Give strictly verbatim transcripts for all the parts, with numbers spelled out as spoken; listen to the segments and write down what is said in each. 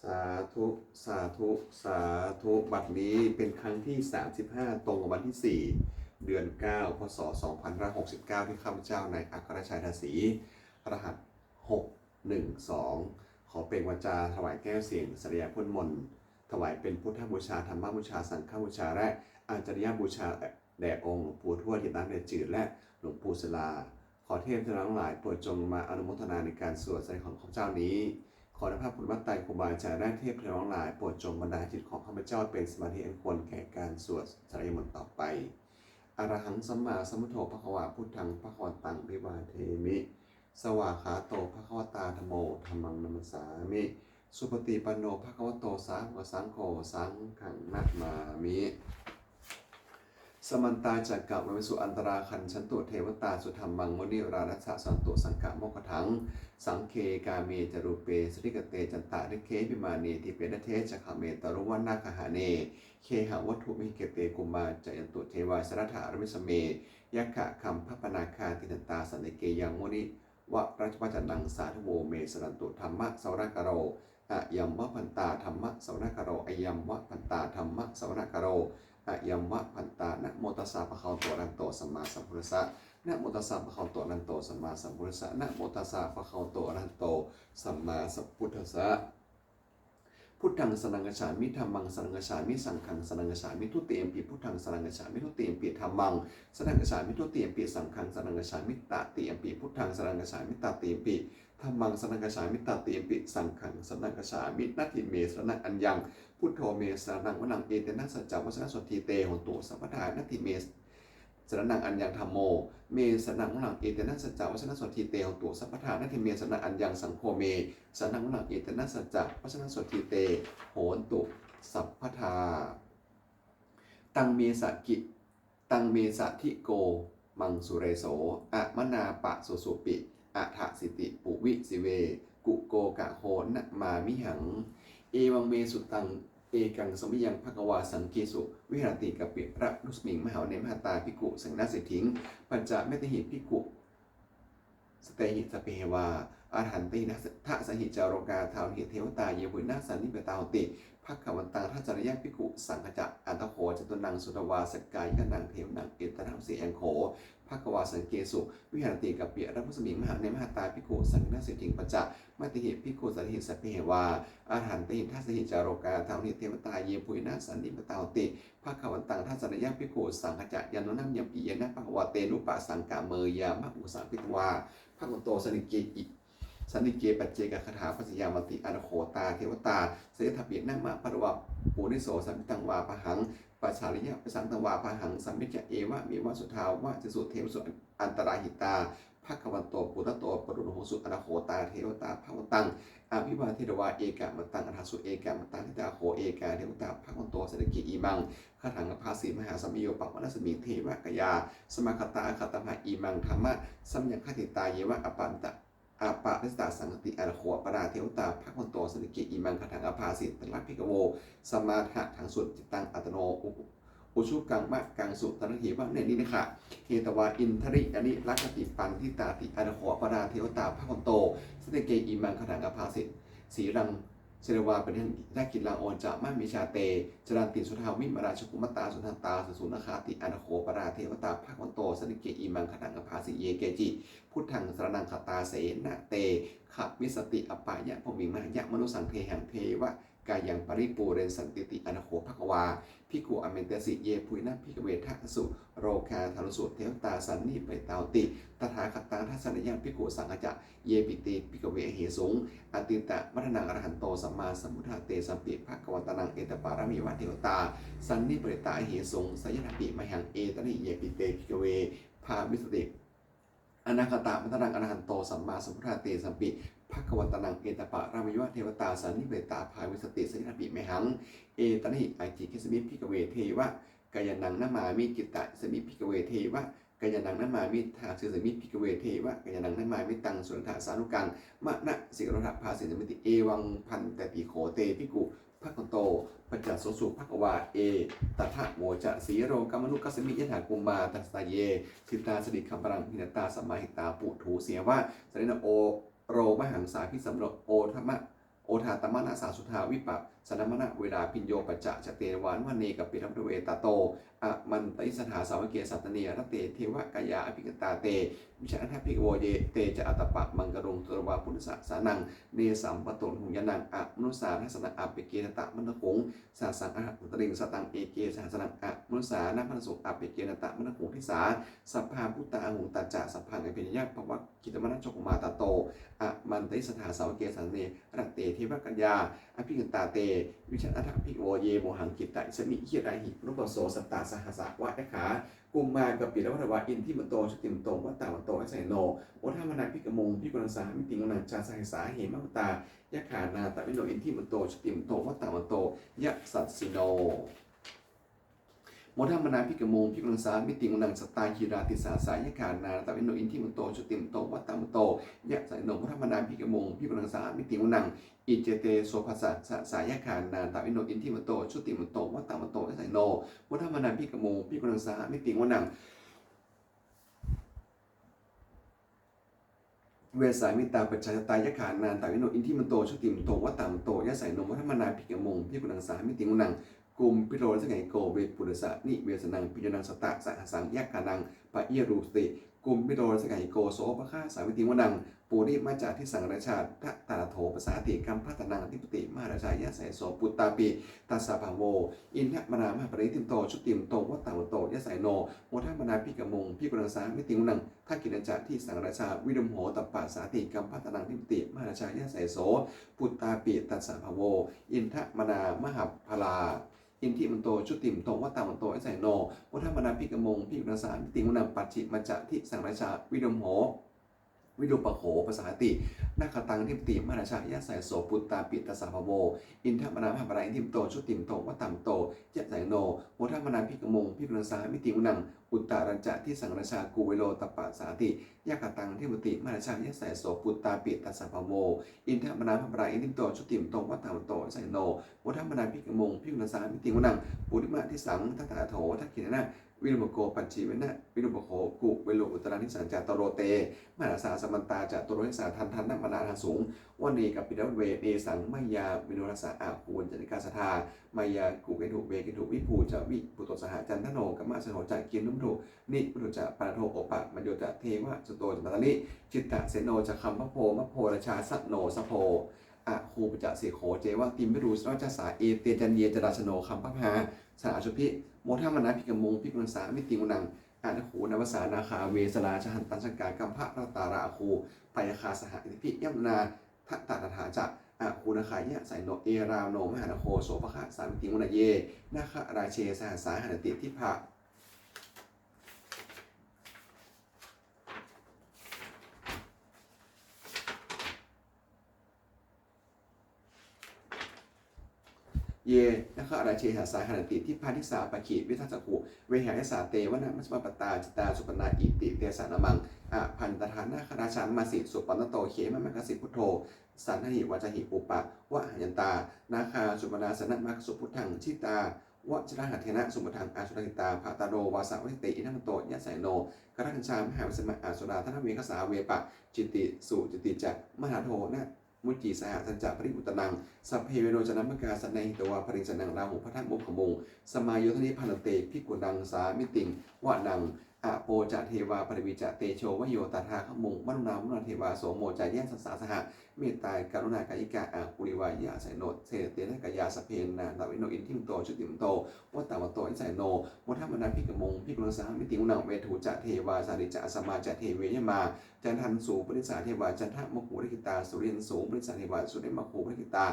สาธุ สาธุ สาธุ บัดนี้เป็นครั้งที่ สามสิบห้า ตรงกับวันที่ สี่ เดือน เก้า พ.ศ. สองพันห้าร้อยหกสิบเก้า ที่ข้าพเจ้านายอัครชัย ทาสี รหัส หกหนึ่งสอง ขอเปล่งวาจาถวายแก้วเสียงสาธยายพ่นมนต์ ถวายเป็นพุทธบูชา ธรรมบูชา สังฆบูชา และอาจาริยบูชา แด่องค์หลวงปู่ทวด หินน้ำเดือดจืด และหลวงปู่ศิลา ขอเทพเทวดาทั้งหลายโปรดจงมาอนุโมทนาในการสวดสาธยายของข้าพเจ้านี้ ขออนุภาพคุณพระไตรครูบาอาจารย์และเทพเทวดาทั้งหลายโปรดจงบันดาลจิตของข้าพเจ้าเป็นสมาธิอันควรแก่การสวดสาธยายมนต์ต่อไป Arahaṃ sammāsambuddho bhagavā, buddhaṃ bhagavantaṃ abhivādemi. Svākkhāto bhagavatā dhammo, dhammaṃ namassāmi. Supaṭipanno bhagavato sāvakasaṅgho, saṅghaṃ namāmi. Samantā cakkavāḷesu atrāgacchantu devatā, saddhammaṃ munirājassa suṇantu saggamokkhadaṃ. Sagge kāme ca rūpe girisikharataṭe cantalikkhe vimāne, dīpe raṭṭhe ca gāme taruvanagahane gehavatthumhi khette, bhummā cāyantu devā jalathalavisame yakkhagandhabbanāgā, tiṭṭhantā santike yaṃ munivaravacanaṃ sādhavo me suṇantu. Dhammassavanakālo ayambhadantā, dhammassavanakālo ayambhadantā, dhammassavanakālo ayambhadantā. Namo tassa bhagavato arahato sammāsambuddhassa. Namo tassa bhagavato arahato sammāsambuddhassa. Namo tassa bhagavato arahato sammāsambuddhassa. Buddhaṃ saraṇaṃ gacchāmi. Dhammaṃ saraṇaṃ gacchāmi. Saṅghaṃ saraṇaṃ gacchāmi. Dutiyampi buddhaṃ saraṇaṃ gacchāmi. Dutiyampi dhammaṃ saraṇaṃ gacchāmi. Dutiyampi saṅghaṃ saraṇaṃ gacchāmi. Tatiyampi buddhaṃ saraṇaṃ gacchāmi. Tatiyampi dhammaṃ saraṇaṃ gacchāmi. Tatiyampi saṅghaṃ saraṇaṃ gacchāmi. Natthi me saraṇaṃ aññaṃ, buddho me saraṇaṃ varaṃ. Etena saccavajjena sotthi te hotu sabbadā. Natthi me saraṇaṃ aññaṃ, dhammo me saraṇaṃ varaṃ. Etena saccavajjena sotthi te hotu sabbadā. Natthi me saraṇaṃ aññaṃ, saṅgho me saraṇaṃ varaṃ. Etena saccavajjena sotthi te hotu sabbadā. Taṃ me saki, taṃ me sadiko maṃ sureso, amanāpasusupi, adāsīti puvi sīve, kuko kaho namāmihaṃ. Evaṃ me sutaṃ. Ekaṃ samayaṃ bhagavā sakkesu viharati kapilavatthusmiṃ mahāvane mahatā bhikkhusaṅghena saddhiṃ pañcamattehi bhikkhusatehi sabbeheva arahantehi. Dasahi ca lokadhātūhi devatā yebhuyyena sannipatitā honti bhagavantaṃ dassanāya bhikkhusaṅghañca. Atha kho catunnaṃ suddhāvāsakāyikānaṃ devānaṃ etadahosi: Ayaṃ kho bhagavā sakkesu viharati kapilavatthusmiṃ mahāvane mahatā bhikkhusaṅghena saddhiṃ pañcamattehi bhikkhusatehi sabbeheva arahantehi. Dasahi ca lokadhātūhi devatā yebhuyyena sannipatitā honti bhagavantaṃ dassanāya bhikkhusaṅghañca. Yannūna yampi yena bhagavā tenupasaṅkameyyāma, upasaṅkamitvā bhagavato santike i-, santike paccekagāthā bhāseyyāmāti. Atha kho tā devatā seyyathāpi nāma balavā puriso sammiñjitaṃ vā bāhaṃ pasāreyya, pasāritaṃ vā bāhaṃ sammiñjeyya, evameva suddhāvāsesu devesu antarahitā bhagavato purato pāturahosu. Atha kho tā devatā bhagavantaṃ abhivādetvā ekamantaṃ aṭṭhaṃsu. Ekamantaṃ ṭhitā kho ekā devatā bhagavato santike imaṃ gāthaṃ abhāsi: Mahāsamayo pavanasmiṃ, devakāyā samāgatā, āgatamha imaṃ dhammasamayaṃ, dakkhitāyeva aparājita aparājitasaṅghanti. Atha kho aparā devatā bhagavato santike imaṃ gāthaṃ abhāsi: Tatra bhikkhavo samādahaṃsu, cittaṃ attano u-, ujukaṃ vavaṃsu, daḷhena dinnadāgaṃ hetvā indriyāni rakkhanti paṇḍitāti. Atha kho aparā devatā bhagavato santike imaṃ gāthaṃ abhāsi: Sīlaṃ samayavā paṇḍitānaṃ, dakkhiṇaṃ āyasmanto ca mahāvīrayo, jalantī suddhā vimalā cakkhumatā, sudantā susunāgāti. Atha kho aparā devatā bhagavato santike imaṃ gāthaṃ abhāsi: Ye keci buddhaṃ saraṇaṃ gatāse, na te gamissanti apāyabhūmiṃ, pahāya mānusaṃ dehaṃ devakāyaṃ paripūressantīti. Atha kho bhagavā bhikkhū āmantesi: Yebhuyyena bhikkhave dasasu lokadhātūsu devatā sannipatitā honti tathāgataṃ dassanāya bhikkhusaṅghañca. Yepi te bhikkhave ahesuṃ atītamaddhānaṃ arahanto sammāsambuddhā, tesampi bhagavantānaṃ etaparamāyeva devatā sannipatitā ahesuṃ, seyyathāpi mayhaṃ etarahi. Yepi te bhikkhave bhavissanti anāgatamaddhānaṃ arahanto sammāsambuddhā, tesampi bhagavantānaṃ etaparamāyeva devatā sannipatitā bhavissanti, seyyathāpi mayhaṃ etarahi. Ācikkhissāmi bhikkhave devakāyānaṃ namāmi, kittayissāmi bhikkhave devakāyānaṃ namāmi, desessāmi bhikkhave devakāyānaṃ namāmi, taṃ suṇātha sādhukaṃ manasikarotha bhāsissāmīti. Evaṃ bhanteti kho te bhikkhū bhagavato paccassosuṃ. Bhagavā etadavoca: Silokamanukassāmi, yattha bhummā tadassitā, ye sitā girigabbharaṃ, pahitattā samāhitā. Puthū sīhāva sallīnā, lomahaṃsābhisambhuno, odātagayhā odātamanasā suddhā vippasannamanāvilā. Bhiyyo pañcasate vane kāpilavatthave tato āmantayi satthā sāvake sāsane rate devakāyā abhikkantā. Te vijānātha bhikkhavo ye te ca ātappamakaruṃ sutvā buddhassa sāsanaṃ, tesampāturahu ñāṇaṃ amanussāna dassanaṃ appeke satamaddakkhuṃ. Sahassaṃ atha sattariṃ sataṃ eke sahassānaṃ amanussānamaddasuṃ, appekenantamaddakkhuṃ disā sabbā phuṭā ahuṃ. Tañca sabbaṃ abhiññāya vavakkhitvāna cakkhumā tato āmantayi satthā sāvake sāsane rate devakāyā abhikkantā. Te vijānātha bhikkhavo ye mohaṃ khittayissāmi girāhi anupubbaso. Sattasahassā va yakkhā bhummā kāpilavatthavā, iddhimanto jutimanto vaṇṇavanto yasassino, modamānā abhikkāmuṃ bhikkhūnaṃ samitiṃ vanaṃ. Chasahassā hemavatā yakkhā nānattavaṇṇino, iddhimanto jutimanto vaṇṇavanto yasassino, modamānā abhikkāmuṃ bhikkhūnaṃ samitiṃ vanaṃ. Sātāgirā tisahassā yakkhā nānattavaṇṇino, iddhimanto jutimanto vaṇṇavanto yasassino, modamānā abhikkāmuṃ bhikkhūnaṃ samitiṃ vanaṃ. Iccete soḷasasahassā yakkhā nānattavaṇṇino, iddhimanto jutimanto vaṇṇavanto yasassino, modamānā abhikkāmuṃ bhikkhūnaṃ samitiṃ vanaṃ. Vessāmittā pañcasatā yakkhā nānattavaṇṇino, iddhimanto jutimanto vaṇṇavanto yasassino, modamānā abhikkāmuṃ bhikkhūnaṃ samitiṃ vanaṃ. Kumbhīro rājagahiko vepullassa nivesanaṃ, bhiyyo naṃ satasahassaṃ yakkhānaṃ payirupāsati, kumbhīro rājagahiko sopāga samitiṃ vanaṃ. Purimañca disaṃ rājā dhataraṭṭho pasāsati, gandhabbānaṃ ādhipati mahārājā yasassi so. Puttāpi tassa bahavo indanāmā mahabbalā, iddhimanto jutimanto vaṇṇavanto yasassino, modamānā abhikkāmuṃ bhikkhūnaṃ samitiṃ vanaṃ. Dakkhiṇañca disaṃ rājā virūḷho tappasāsati, gandhabbānaṃ ādhipati mahārājā yasassi so. Puttāpi tassa bahavo indanāmā mahabbalā, iddhimanto jutimanto vaṇṇavanto yasassino, modamānā abhikkāmuṃ bhikkhūnaṃ samitiṃ vanaṃ. Pacchimañca disaṃ rājā virūḷho virūpakkho pasāsati, nakkhattaṃ ādhipati mahārājā yasassi so. Puttāpi tassa bahavo indanāmā mahabbalā, iddhimanto jutimanto vaṇṇavanto yasassino, modamānā abhikkāmuṃ bhikkhūnaṃ samitiṃ vanaṃ. Uttarañca disaṃ rājā kuvero tappasāsati, nakkhattaṃ ādhipati mahārājā yasassi so. Puttāpi tassa bahavo indanāmā mahabbalā, iddhimanto jutimanto vaṇṇavanto yasassino, modamānā abhikkāmuṃ bhikkhūnaṃ samitiṃ vanaṃ. Purimadisaṃ dhataraṭṭho dakkhiṇena virūpakkho, pacchimena virūpakkho kuvero uttaraṃ disaṃ. Cattāro te mahārājā samantā caturo disā, daddallamānā aṭṭhaṃsu vane kāpilavatthave. Tesaṃ māyāvino dāsā āgū vañcanikā saṭhā, māyā kuṭeṇḍu veṭeṇḍu viṭū ca viṭuṭo saha, candano kāmaseṭṭho ca kinnughaṇḍu nighaṇḍu ca, panādo opamañño ca devasūto ca mātali, cittaseno ca gandhabbo naḷo rājā janosabho, āgū pañcasikho ceva timbarū saraṇamāgassa. Ete caññe ca rājāno gandhabbā saha āgū saha saha, modamānā abhikkāmuṃ bhikkhūnaṃ samitiṃ vanaṃ. Athāgū nābhasā nāgā vesālā ca haranti bhummā, kambalassatarā āgū pāyāgā saha ñātibhi. Yāmunā dhataraṭṭhā ca āgū nāgā yasassino, erāvaṇo mahānāgo sopāga samitiṃ vanaṃ. Ye nāgarāje sahasā haranti dibbā Ye nāgarāje sahasā haranti dibbā dijā pakkhi visuddhacakkhū, vehāsayā te vanamajjhapattā citrā supaṇṇā iti tesa nāmaṃ. Abhayantadā nāgarājānamāsi supaṇṇato khemamakāsi buddho, saṇhāhi vācāhi upavhayantā nāgā supaṇṇā saraṇamāgāsu buddhaṃ. Jitā vajirahatthena samuddaṃ asurā sitā, bhātaro vāsavassete iddhimanto yasassino. Kālakañjā mahābhismā asurā dānaveghasā, vepacitti sucitti ca pahārādo namucī saha. Saccaṃ paṭivaṭṭantaṃ sabbe verocanāmakā, sannayhitvā baliṃ senaṃ rāhubhaddamupāgamuṃ. Samayodāni bhaddante bhikkhūnaṃ samitiṃ vanaṃ. Āpo ca devā paṭhavī ca tejo vāyo tadāgamuṃ, varuṇā vāruṇā devā somo ca yasasā saha. Mettākaruṇākāyikā āgū nāgā yasassino, dasete dasadhā kāyā sabbe nānattavaṇṇino, iddhimanto jutimanto vaṇṇavanto yasassino, modamānā abhikkāmuṃ bhikkhūnaṃ samitiṃ vanaṃ. Veṇḍū ca devā sahalī ca asamā ca devā yamā, candassūpanisā devā candamāgū purakkhitā, suriyassūpanisā devā suriyamāgū purakkhitā.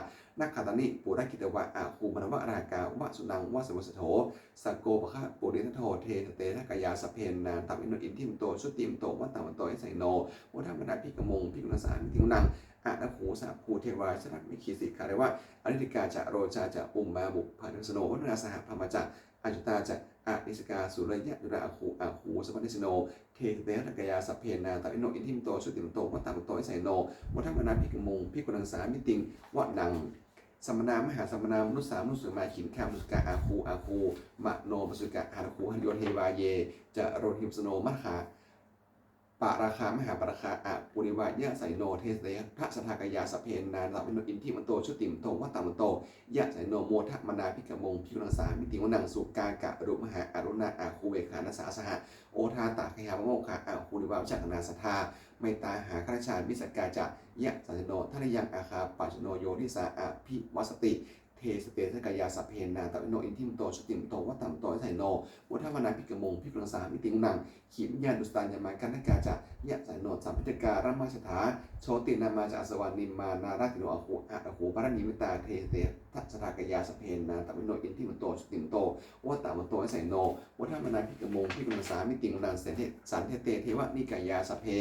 Nakkhattāni purakkhitvā āgū mandavalāhakā, vasūnaṃ vāsavo seṭṭho sakko pāga purindado, dasete dasadhā kāyā sabbe nānattavaṇṇino, iddhimanto jutimanto vaṇṇavanto yasassino, modamānā abhikkāmuṃ bhikkhūnaṃ samitiṃ vanaṃ. Athāgū sahabhū devā jalamaggisikhāriva, ariṭṭhakā ca rojā ca ummāpupphanibhāsino, varuṇā sahadhammā ca accutā ca anejakā sūleyyarucirā āgū āgū saha vanesino, dasete dasadhā kāyā sabbe nānattavaṇṇino, iddhimanto jutimanto vaṇṇavanto yasassino, modamānā abhikkāmuṃ bhikkhūnaṃ samitiṃ vanaṃ. Samānā mahāsamānā mānusā mānusuttamā, khiḍḍāpadūsikā āgū āgū manopadūsikā, athāgū harayo devā ye ca rojaniveṣino, mahānāgā Pāragā mahāpāragā, aṅgūlī va yasassino. Te sate dasadhā kāyā, sabbe nānattavaṇṇino. Iddhimanto jutimanto, vaṇṇavanto yasassino. Modamānā abhikkāmuṃ, bhikkhūnaṃ samitiṃ vanaṃ. Sukkā karumhā aruṇā, āgū veghanasā saha. Odātagayhā pāmokkhā, aṅgūlī va vicakkhaṇā. Sadāmattā hāragajā, missakā ca yasassino. Thanayaṃ āgā paccekabuddho, yo disā abhivassati. Te sate dasadhā kāyā, sabbe nānattavaṇṇino. Iddhimanto jutimanto, vaṇṇavanto yasassino. Modamānā abhikkāmuṃ, bhikkhūnaṃ samitiṃ vanaṃ. Khīṇā dusitā yāmā, kaṭṭhakā ca yasassino. Lambitakā lāmaseṭṭhā, jotināmā ca āsavā. Nimmānaratino āgū, athāgū paranimmitā. Te sate dasadhā kāyā, sabbe nānattavaṇṇino. Iddhimanto jutimanto, vaṇṇavanto yasassino. Modamānā abhikkāmuṃ, bhikkhūnaṃ samitiṃ vanaṃ. Saṭṭhete devanikāyā, sabbe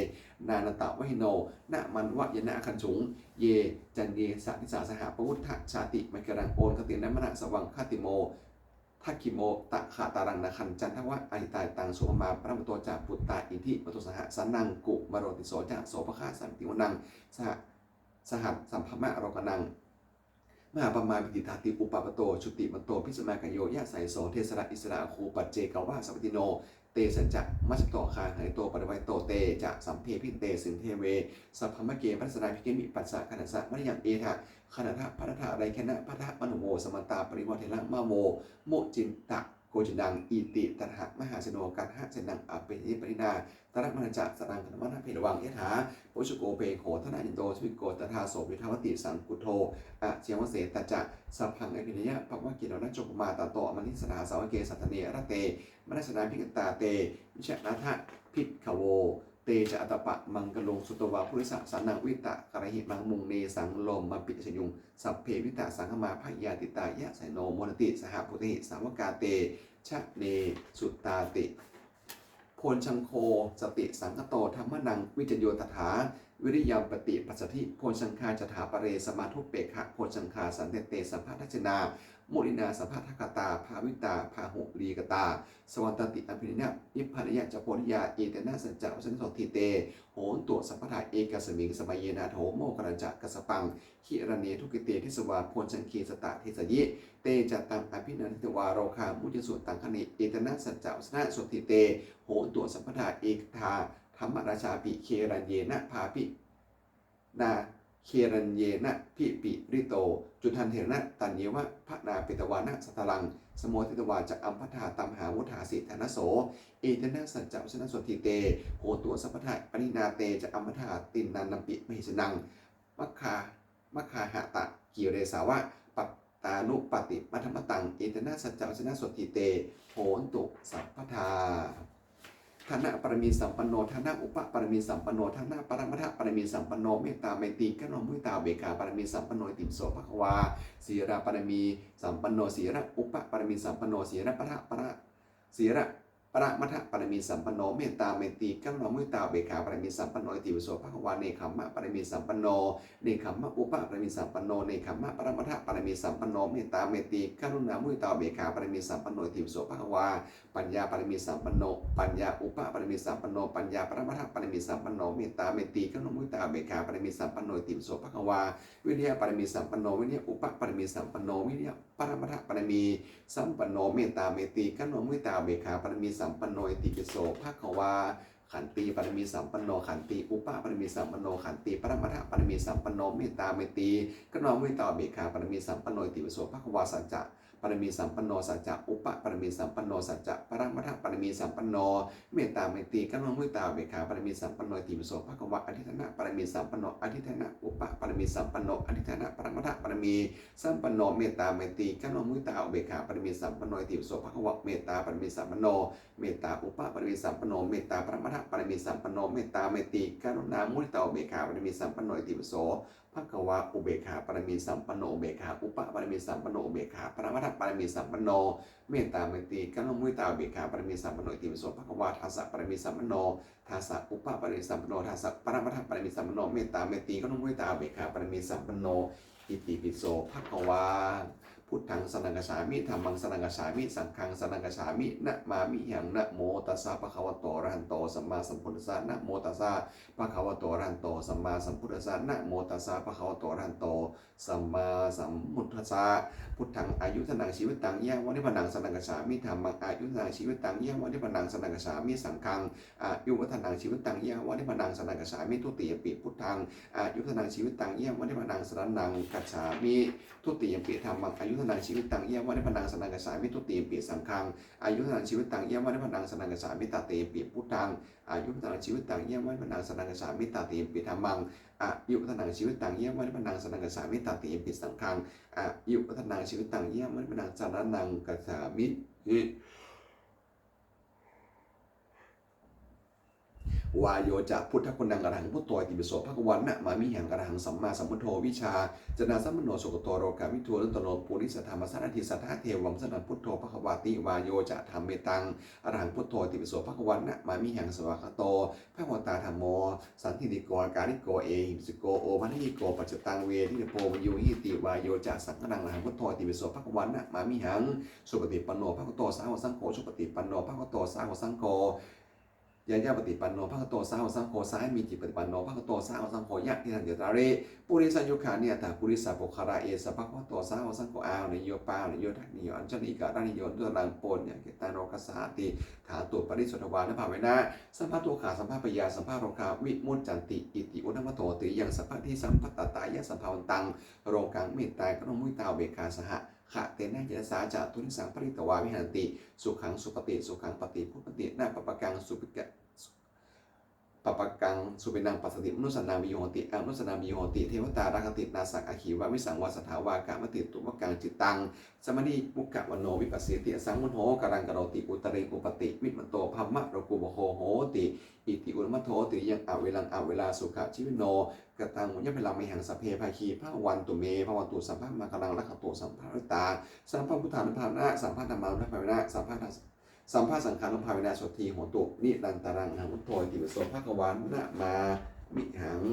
nānattavaṇṇino. Nāmanvayena āgañchuṃ, ye caññe sadisā saha. Pavutthajātimakkhīlaṃ, oghatiṇṇamanāsavaṃ. Khattiyo dakkhiṇo, tathāgataṃ nāgaṃ, candaṃva asitātitaṃ. Subrahmā paramatto ca, puttā iddhimato saha. Sanaṅkumāro tisso ca, sopāga samitiṃ vanaṃ. Saha, sahassabrahmalokānaṃ, mahābrahmābhitiṭṭhati. Upapanno jutimanto, bhismākāyo yasassi so. Tisaraṇisaraṇā āgū, paccekavasavattino. Tesañca majjhato āgā, hārito parivārito. Te ca sabbe abhikkante, sinde deve sabrahmake. Pattidānābhikkhāmi, pañcasikkhāsamaṇiraṃ. Etha gaṇhatha bandhatha, rāgena bandhamatthu vo. Samantā parivāretha, mā vo muñcittha koci naṃ. Iti tattha mahāseno, kaṇhasenaṃ abhiññāya, pāṇinā talamāhacca. Saraṃ katvāna bheravaṃ, yathā pāvussako megho, thanayanto savijjuko. Tadā so paccudāvatti, saṅkuddho asayaṃvase. Tañca sabbaṃ abhiññāya, vavakkhitvāna cakkhumā. Tato āmantayi satthā, sāvake sāsane rate. Mārasenā abhikkantā, te vijānātha bhikkhavo. Te ca ātappamakaruṃ, sutvā buddhassa sāsanaṃ. Vītarāgehi mahāsabhā, nesaṃ lomampi iñjayuṃ. Sabbe vijitasaṅgāmā, bhayātītā yasassino. Modanti saha bhūtehi, sāvakā te janesutāti. Bojjhaṅgo satisaṅkhāto, dhammānaṃ vicayo tathā. Viriyampāti passaddhi, bojjhaṅgā ca thāpare. Samādhupekkhabojjhaṅgā, sallīnā te sabbadassinā. Muninā sammadakkhātā, bhāvitā bahulīkatā. Saṃvattanti abhiññāya, nibbānāya ca bodhiyā. Etena saccavajjena, sotthi te hotu sabbadā. Ekasmiṃ samaye nātho, moggallānañca kassapaṃ. Gelaññe dukkhite disvā, bojjhaṅge satta desayi. Te ca taṃ abhinanditvā, rogā mucciṃsu taṅkhaṇe. Etena saccavajjena, sotthi te hotu sabbadā. Ekadā dhammarājāpi, gelaññenābhipī na, gelaññenābhipīḷito. Cundattherena taññeva, bhaṇāpetvāna sādaraṃ. Sammoditvā ca ābādhā, tamhā vuṭṭhāsi ṭhānaso. Etena saccavajjena, sotthi te hotu sabbadā. Pahīnā te ca ābādhā, tiṇṇannampi mahesinaṃ. Maggā, maggāhatakilesāva, pattānuppattidānamataṃ. Etena saccavajjena, sotthi te hotu sabbadā. Dānapāramī sampanno, dānaupapāramī sampanno, dānaparamatthapāramī sampanno, mettā maitrī karuṇā muditā upekkhā pāramī sampanno, itipi so bhagavā. Sīlapāramī sampanno, sīlaupapāramī sampanno, sīlapara, para, sīla, paramatthapāramī sampanno, mettā maitrī karuṇā muditā upekkhā pāramī sampanno, itipi so bhagavā. Nekkhammapāramī sampanno, nekkhammaupapāramī sampanno, nekkhammaparamatthapāramī sampanno, mettā maitrī karuṇā muditā upekkhā pāramī sampanno, itipi so bhagavā. Paññāpāramī sampanno, paññāupapāramī sampanno, paññāparamatthapāramī sampanno, mettā maitrī karuṇā muditā upekkhā pāramī sampanno, itipi so bhagavā. Viriyapāramī sampanno, viriyaupapāramī sampanno, viriya paramatthapāramī sampanno, mettā maitrī karuṇā muditā upekkhā pāramī sampanno, itipi so bhagavā. Khantīpāramī sampanno, khantīupapāramī sampanno, khantīparamatthapāramī sampanno, mettā maitrī karuṇā muditā upekkhā pāramī sampanno, itipi so bhagavā. Saccapāramī sampanno, saccaupapāramī sampanno, saccaparamatthapāramī sampanno, mettā maitrī karuṇā muditā upekkhā pāramī sampanno, itipi so bhagavā. Adhiṭṭhānapāramī sampanno, adhiṭṭhānaupapāramī sampanno, adhiṭṭhānaparamatthapāramī sampanno, mettā maitrī karuṇā muditā upekkhā pāramī sampanno, itipi so bhagavā. Mettāpāramī sampanno, mettāupapāramī sampanno, mettāparamatthapāramī sampanno, mettā maitrī karuṇā muditā upekkhā pāramī sampanno, itipi so bhagavā. Upekkhāpāramī sampanno, upekkhāupapāramī sampanno, upekkhāparamatthapāramī sampanno, mettā maitrī karuṇā muditā upekkhā pāramī sampanno, itipi so bhagavā. Dasapāramī sampanno, dasaupapāramī sampanno, dasaparamatthapāramī sampanno, mettā maitrī karuṇā muditā upekkhā pāramī sampanno, itipi so bhagavā. Buddhaṃ saraṇaṃ gacchāmi. Dhammaṃ saraṇaṃ gacchāmi. Saṅghaṃ saraṇaṃ gacchāmi. Namāmihaṃ. Namo tassa bhagavato arahanto sammāsambuddhassa. Namo tassa bhagavato arahanto sammāsambuddhassa. Namo tassa bhagavato arahanto sammāsambuddhassa. Buddhaṃ āyuvaḍḍhanaṃ jīvitaṃ yāva nibbānaṃ saraṇaṃ gacchāmi. Dhammaṃ āyuvaḍḍhanaṃ jīvitaṃ yāva nibbānaṃ saraṇaṃ gacchāmi. Saṅghaṃ āyuvaḍḍhanaṃ jīvitaṃ yāva nibbānaṃ saraṇaṃ gacchāmi. Dutiyampi buddhaṃ āyuvaḍḍhanaṃ jīvitaṃ yāva nibbānaṃ saraṇaṃ gacchāmi. Dutiyampi dhammaṃ āyuvaḍḍhanaṃ jīvitaṃ yāva nibbānaṃ saraṇaṃ gacchāmi. Dutiyampi saṅghaṃ āyuvaḍḍhanaṃ jīvitaṃ yāva nibbānaṃ saraṇaṃ gacchāmi. Tatiyampi buddhaṃ āyuvaḍḍhanaṃ jīvitaṃ yāva nibbānaṃ saraṇaṃ gacchāmi. Tatiyampi dhammaṃ āyuvaḍḍhanaṃ jīvitaṃ yāva nibbānaṃ saraṇaṃ gacchāmi. Tatiyampi saṅghaṃ āyuvaḍḍhanaṃ jīvitaṃ yāva nibbānaṃ saraṇaṃ gacchāmi. Vāyo ca buddhaguṇaṃ arahaṃ buddho itipi so bhagavā namāmihaṃ. Arahaṃ sammāsambuddho vijjācaraṇasampanno sugato lokavidū anuttaro purisadammasārathi satthā devamanussānaṃ buddho bhagavāti. Vāyo ca dhammetaṃ arahaṃ buddho itipi so bhagavā namāmihaṃ. Svākkhāto bhagavatā dhammo sandiṭṭhiko akāliko ehipassiko opanayiko paccattaṃ veditabbo viññūhīti. Vāyo ca saṅghānaṃ arahaṃ buddho itipi so bhagavā namāmihaṃ. Supaṭipanno bhagavato sāvakasaṅgho, ujupaṭipanno bhagavato sāvakasaṅgho, ñāyapaṭipanno bhagavato sāvakasaṅgho, sāmīcipaṭipanno bhagavato sāvakasaṅgho, yadidaṃ cattāri purisayugāni aṭṭha purisapuggalā, esa bhagavato sāvakasaṅgho, āhuneyyo pāhuneyyo dakkhiṇeyyo añjalikaraṇīyo anuttaraṃ puññakkhettaṃ lokassāti. Dhātuparisuddhānubhāvena sabbadukkhā sabbabhayā sabbarogā vimuccanti. Iti uddhamadho tiriyaṃ sabbadhi sampattittāya sabbāvantaṃ lokaṃ mettākaruṇāmuditāupekkhāsahagatena cetasā catuddisaṃ pharitvā viharanti. Sukhaṃ supati, sukhaṃ paṭibujjhati, na pāpakaṃ supika-, pāpakaṃ supinaṃ passati, manussānaṃ piyo hoti, amanussānaṃ piyo hoti, devatā rakkhanti, nāssa aggi vā visaṃ vā sattha vā kamati, tuvakaṃ cittaṃ samādhiyī, mukhavaṇṇo vippasīdati, asammūḷho kālaṃ karoti, uttariṃ uppaṭividvano brahmalokūpago hoti. Iti uddhamadho tiriyaṃ averaṃ averā sukhajīvino. Kataṃ puññaphalaṃ mayhaṃ sabbe bhāgī bhavantu me. Bhavatu sabbamaṅgalaṃ, rakkhantu sabbadevatā, sabbabuddhānubhāvena sabbadhammānubhāvena sabbasaṅ-, sabbasaṅghānubhāvena sotthī hontu nirantaraṃ. Arahaṃ buddho itipi so bhagavā namāmihaṃ.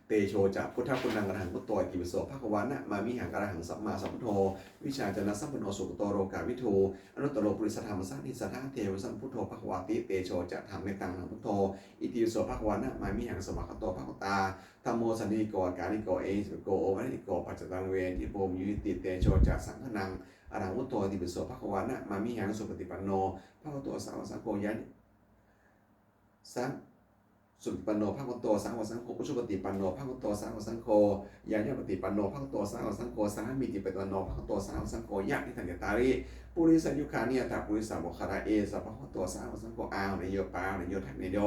Tejo ca buddhaguṇaṃ arahaṃ buddho itipi so bhagavā namāmihaṃ. Arahaṃ sammāsambuddho vijjācaraṇasampanno sugato lokavidū anuttaro purisadammasārathi satthā devamanussānaṃ buddho bhagavāti. Tejo ca dhammetaṃ arahaṃ buddho itipi so bhagavā namāmihaṃ. Svākkhāto bhagavatā dhammo sandiṭṭhiko akāliko ehipassiko opanayiko paccattaṃ veditabbo viññūhīti. Tejo ca saṅghānaṃ arahaṃ buddho itipi so bhagavā namāmihaṃ. Supaṭipanno bhagavato sāvakasaṅgho, ñāya- saṅ-, supaṭipanno bhagavato sāvakasaṅgho, ujupaṭipanno bhagavato sāvakasaṅgho, ñāyapaṭipanno bhagavato sāvakasaṅgho, sāmīcipaṭipanno bhagavato sāvakasaṅgho, yadidaṃ cattāri purisayugāni aṭṭha purisapuggalā, esa bhagavato sāvakasaṅgho, āhuneyyo pāhuneyyo dakkhiṇeyyo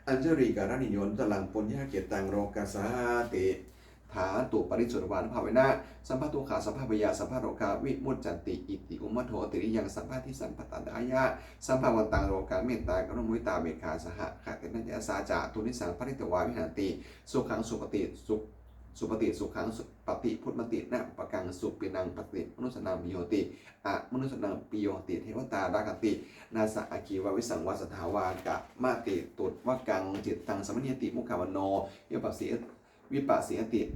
añjalikaraṇīyo anuttaraṃ puññakkhettaṃ lokassāti. Dhātuparisuddhānubhāvena sabbadukkhā sabbabhayā sabbarogā vimuccanti. Iti uddhamadho tiriyaṃ sabbadhi sampattittāya sabbāvantaṃ lokaṃ mettākaruṇāmuditāupekkhāsahagatena cetasā catuddisaṃ pharitvā viharanti. Sukhaṃ supati, su-, supati, sukhaṃ su-, paṭibujjhati, na pāpakaṃ supinaṃ passati, manussānaṃ piyo hoti, amanussānaṃ piyo hoti, devatā rakkhanti, nāssa aggi vā visaṃ vā sattha vā kamati, tuvakaṃ cittaṃ samādhiyati, mukhavaṇṇo vippasī-, vippasīdati,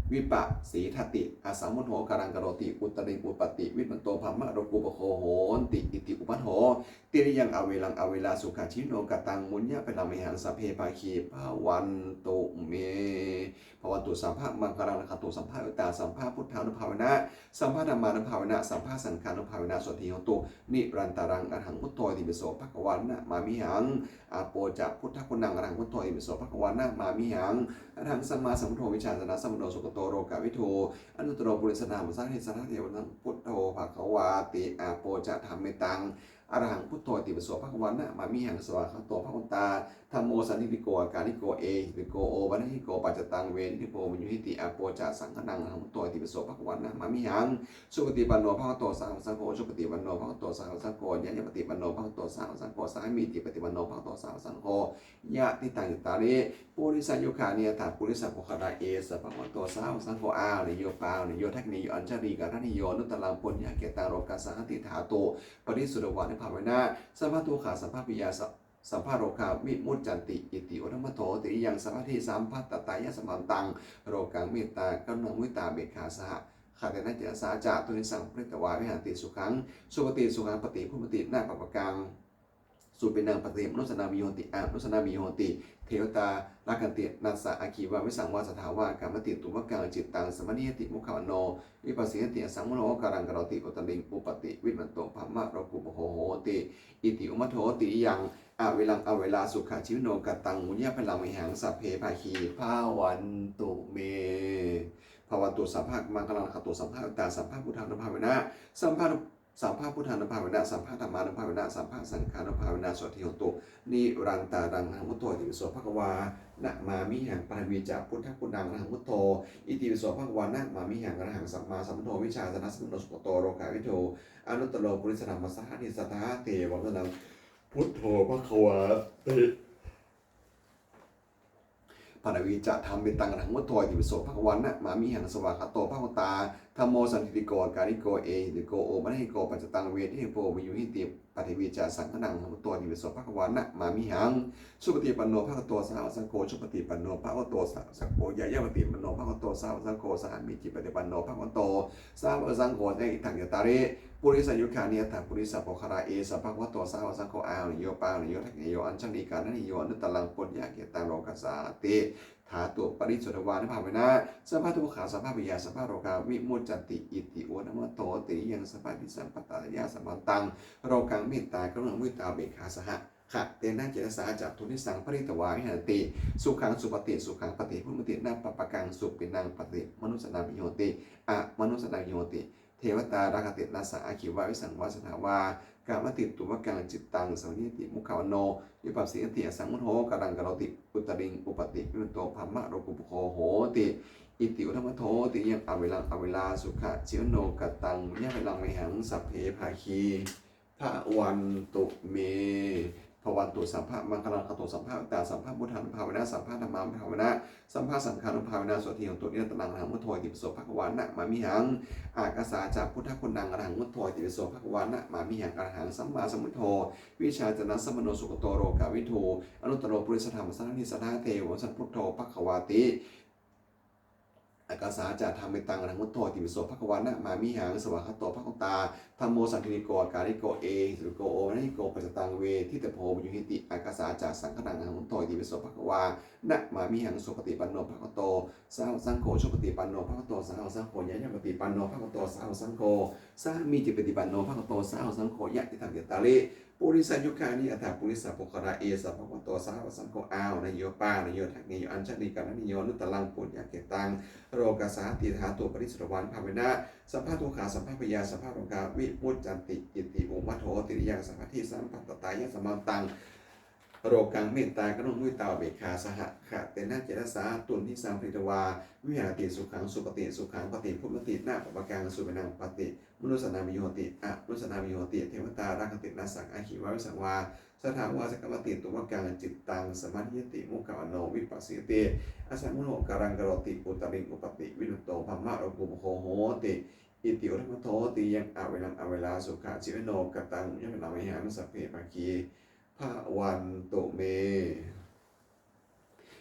vippasīdati, asammūḷho kālaṃ karoti, uttariṃ uppaṭividvano brahmalokūpago hoti. Iti uddhamadho tiriyaṃ averaṃ averā sukhajīvino. Kataṃ puññaphalaṃ mayhaṃ sabbe bhāgī bhavantu me. Bhavatu sabbamaṅgalaṃ, rakkhantu sabbadevatā, sabbabuddhānubhāvena sabbadhammānubhāvena sabbasaṅghānubhāvena sotthī hontu nirantaraṃ. Arahaṃ buddho itipi so bhagavā namāmihaṃ. Āpo ca buddhaguṇaṃ arahaṃ buddho itipi so bhagavā namāmihaṃ. Arahaṃ sammāsambuddho vijjācaraṇasampanno sugato lokavidū anuttaro purisadammasārathi satthā devamanussānaṃ buddho bhagavāti. Āpo ca dhammetaṃ arahaṃ buddho itipi so bhagavā namāmihaṃ. Svākkhāto bhagavatā dhammo sandiṭṭhiko akāliko ehipassiko opanayiko paccattaṃ veditabbo viññūhīti. Āpo ca saṅghānaṃ arahaṃ buddho itipi so bhagavā namāmihaṃ. Supaṭipanno bhagavato sāvakasaṅgho, ujupaṭipanno bhagavato sāvakasaṅgho, ñāyapaṭipanno bhagavato sāvakasaṅgho, sāmīcipaṭipanno bhagavato sāvakasaṅgho, yadidaṃ cattāri purisayugāni aṭṭha purisapuggalā, esa bhagavato sāvakasaṅgho, āhuneyyo pāhuneyyo dakkhiṇeyyo añjalikaraṇīyo anuttaraṃ puññakkhettaṃ lokassāti. Dhātuparisuddhānubhāvena sabbadukkhā sabbabhayā sa-, sabbarogā vimuccanti. Iti uddhamadho tiriyaṃ sabbadhi sampattittāya sabbāvantaṃ lokaṃ mettākaruṇāmuditāupekkhā saha khatena cetasā cātunissaṃ pharitvā viharati. Sukhaṃ supati, sukhaṃ paṭibujjhati, na pāpakaṃ supinaṃ pasati, manussānaṃ viyo hoti, amanussanānaṃ viyo hoti. Devatā rakkhanti, nāssa aggi vā visaṃ vā sattha vā kamati, tuvaṭaṃ cittaṃ samādhiyati, mukhavaṇṇo vippasīdati, asammūḷho kālaṃ karoti, uttariṃ uppaṭivivaṇṇo brahmalokūpago hoti. Iti uddhamadho tiriyaṃ averaṃ averā sukhajīvino, kataṃ puññaphalaṃ mayhaṃ sabbe bhāgī bhavantu me. Bhavatu sabbamaṅgalaṃ, rakkhantu sabbadevatā, sabbabuddhānubhāvena, sabba sabbabuddhānubhāvena, sabbadhammānubhāvena, sabbasaṅghānubhāvena, sotthī hontu nirantaraṃ. Arahaṃ buddho itipi so bhagavā, namāmihaṃ. Paṭhavī ca buddhaguṇaṃ. Arahaṃ buddho itipi so bhagavā, namāmihaṃ. Arahaṃ sammāsambuddho vijjācaraṇasampanno sugato lokavidū anuttaro purisadammasārathi satthā devamanussānaṃ buddho bhagavāti. Paṭhavī ca dhammetaṃ. Arahaṃ buddho itipi so bhagavā, namāmihaṃ. Svākkhāto bhagavatā dhammo sandiṭṭhiko akāliko ehipassiko opanayiko paccattaṃ veditabbo viññūhīti. Paṭhavī ca saṅghānaṃ. Arahaṃ buddho itipi so bhagavā, namāmihaṃ. Supaṭipanno bhagavato sāvakasaṅgho, ujupaṭipanno bhagavato sāvakasaṅgho, ñāyapaṭipanno bhagavato sāvakasaṅgho, sāmīcipaṭipanno bhagavato sāvakasaṅgho, yadidaṃ cattāri purisayugāni aṭṭha purisapuggalā, esa bhagavato sāvakasaṅgho, āhuneyyo pāhuneyyo dakkhiṇeyyo añjalikaraṇīyo anuttaraṃ puññakkhettaṃ lokassāti. Dhātuparisuddhānubhāvena sabbadukkhā sabbabhayā sabbarogā vimuccanti. Iti uddhamadho tiriyaṃ sabbadhi sampattā tayasmaṃ rokaṃ mettā karuṇā muditā upekkhā saha khatena cetasā cātunissaṃ pharitvā viharati. Sukhaṃ supati, sukhaṃ paṭibujjhati, na pāpakaṃ supinaṃ pasati, manussānaṃ viyo hoti, amanussānaṃ viyo hoti. Devatā rakkhanti, nāssa aggi vā visaṃ vā sattha vā kamati, tuvaṭaṃ cittaṃ samādhiyati, mukhavaṇṇo vippasīdati, asammūḷho kālaṃ karoti, uttariṃ uppaṭivivaṇṇo brahmalokūpago hoti. Iti uddhamadho tiriyaṃ averaṃ averā sukhajīvino, kataṃ puññaphalaṃ mayhaṃ sabbe bhāgī bhavantu me. Bhavatu sabbamaṅgalaṃ, rakkhantu sabbadevatā, sabbabuddhānubhāvena, sabbadhammānubhāvena, sabbasaṅghānubhāvena, sotthī hontu nirantaraṃ. Arahaṃ buddho itipi so bhagavā, namāmihaṃ. Ākāsā ca buddhaguṇaṃ. Arahaṃ buddho itipi so bhagavā, namāmihaṃ. Arahaṃ sammāsambuddho vijjācaraṇasampanno sugato lokavidū anuttaro purisadammasārathi satthā devamanussānaṃ buddho bhagavāti. Ākāsā ca dhammetaṃ. Arahaṃ buddho itipi so bhagavā, namāmihaṃ. Svākkhāto bhagavatā dhammo sandiṭṭhiko akāliko ehipassiko opanayiko paccattaṃ veditabbo viññūhīti. Ākāsā ca saṅghānaṃ. Arahaṃ buddho itipi so bhagavā, namāmihaṃ. Supaṭipanno bhagavato sāvakasaṅgho, ujupaṭipanno bhagavato sāvakasaṅgho, ñāyapaṭipanno bhagavato sāvakasaṅgho, sāmīcipaṭipanno bhagavato sāvakasaṅgho, yadidaṃ cattāri purisayugāni aṭṭha purisapuggalā, esa bhagavato sāvakasaṅgho, āhuneyyo pāhuneyyo dakkhiṇeyyo añjalikaraṇīyo anuttaraṃ puññakkhettaṃ lokassāti. Dhātuparisuddhānubhāvena sabbadukkhā sabbabhayā sabbarogā vimuccanti. Iti uddhamadho tiriyaṃ sabbadhi sampattā tayasmaṃ rokaṃ mettā karuṇā muditā upekkhā saha khatena cetasā cātunissaṃ pharitvā viharati. Sukhaṃ supati, sukhaṃ paṭibujjhati, na pāpakaṃ supinaṃ pasati, manussānaṃ viyo hoti, amanussānaṃ viyo hoti. Devatā rakkhanti, nāssa aggi vā visaṃ vā sattha vā kamati, tuvaṭaṃ cittaṃ samādhiyati, mukhavaṇṇo vippasīdati, asammūḷho kālaṃ karoti, uttariṃ uppaṭivivaṇṇo brahmalokūpago hoti. Iti uddhamadho tiriyaṃ averaṃ averā sukhajīvino, kataṃ puññaphalaṃ mayhaṃ sabbe bhāgī bhavantu me.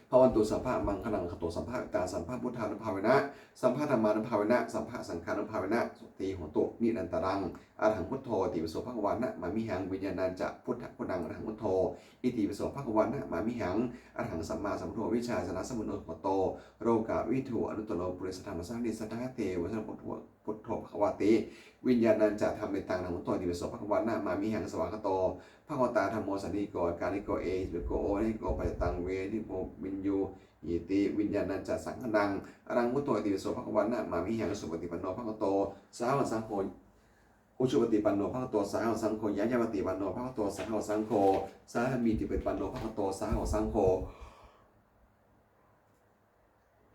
Bhavatu sabbamaṅgalaṃ, rakkhantu sabbadevatā, sabbabuddhānubhāvena, sabbadhammānubhāvena, sabbasaṅghānubhāvena, sotthī hontu nirantaraṃ. Arahaṃ buddho itipi so bhagavā, namāmihaṃ. Viññāṇañca buddhaguṇaṃ. Arahaṃ buddho itipi so bhagavā, namāmihaṃ. Arahaṃ sammāsambuddho vijjācaraṇasampanno sugato lokavidū anuttaro purisadammasārathi satthā devamanussānaṃ buddho bhagavāti. Viññāṇañca dhammetaṃ. Arahaṃ buddho itipi so bhagavā, namāmihaṃ. Svākkhāto bhagavatā dhammo sandiṭṭhiko akāliko ehipassiko opanayiko paccattaṃ veditabbo viññūhīti. Viññāṇañca saṅghānaṃ. Arahaṃ buddho itipi so bhagavā, namāmihaṃ. Supaṭipanno bhagavato sāvakasaṅgho, ujupaṭipanno bhagavato sāvakasaṅgho, ñāyapaṭipanno bhagavato sāvakasaṅgho, sāmīcipaṭipanno bhagavato sāvakasaṅgho,